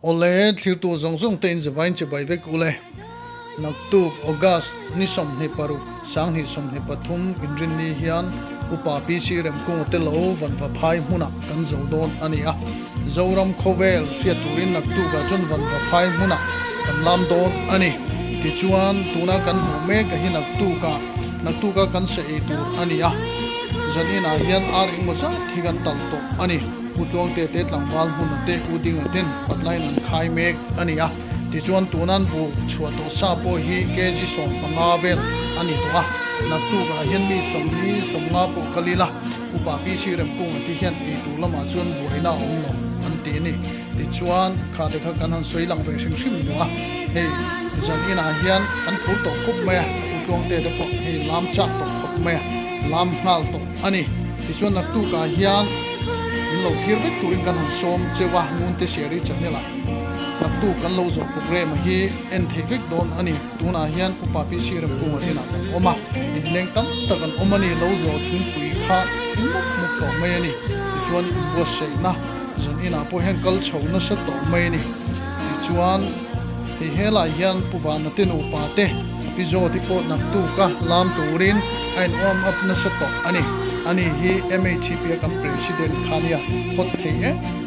Awle, thlirtu zawng zawng te in zavain che bai vek ule. Naktuk, August, ni 26, 2023 inrinni hian Upa PC Remkunga te lo Vanva phai hmunah kan zo dawn a ni a. Zoram khawvel hriat turin naktukah chuan Vanva phai hmunah kan lam dawn a ni. Tichuan, tuna kan hmuh mek a hi naktukah, naktuka kan se ei tur a ni a. Zaninah hian ar engmaw zat hi kan tal tawh a ni. U Tluangte te tlangval hmun a te U Dinga ten patlain an khai mek a ni a, tichuan tunan bu chhuah tawh sa pawh hi kg 15 vel a ni tawh a, naktukah hian mi 40, 50 pawh kal ila Upa PC Remkunga te hian eitur lamah chuan buaina a awm lo an ti a ni. Tichuan kha te kha kan han sawi lang ve hrim hrim duh a, hei zan inah hian kan phur tawh khawp mai a, U Tluangte te pawh hei lam chak tawh khawp mai a, lam nghal tawh a ni. Tichuan naktukah hian min lo thlir vek turin kan han sawm cheu a, Nunte Sherry channel ah naktuk kan lo zawh program hi en theih vek dawn a ni. Tunah hian Upa PC Remkunga hnenah kan awm a, inleng tam tak an awm a ni, lo zawh thingpui kha in mup mup tawh mai a ni. Tichuan inbuatsaihna zan inah pawh hian kal chho nasa tawh mai a ni. Tichuan hei helai hian Pu Vana te nupa te Pi Zawti pawh naktuka lam turin a in warm up nasa tawh a ni. Ani hi MHP a kan President kha nia hot thei em.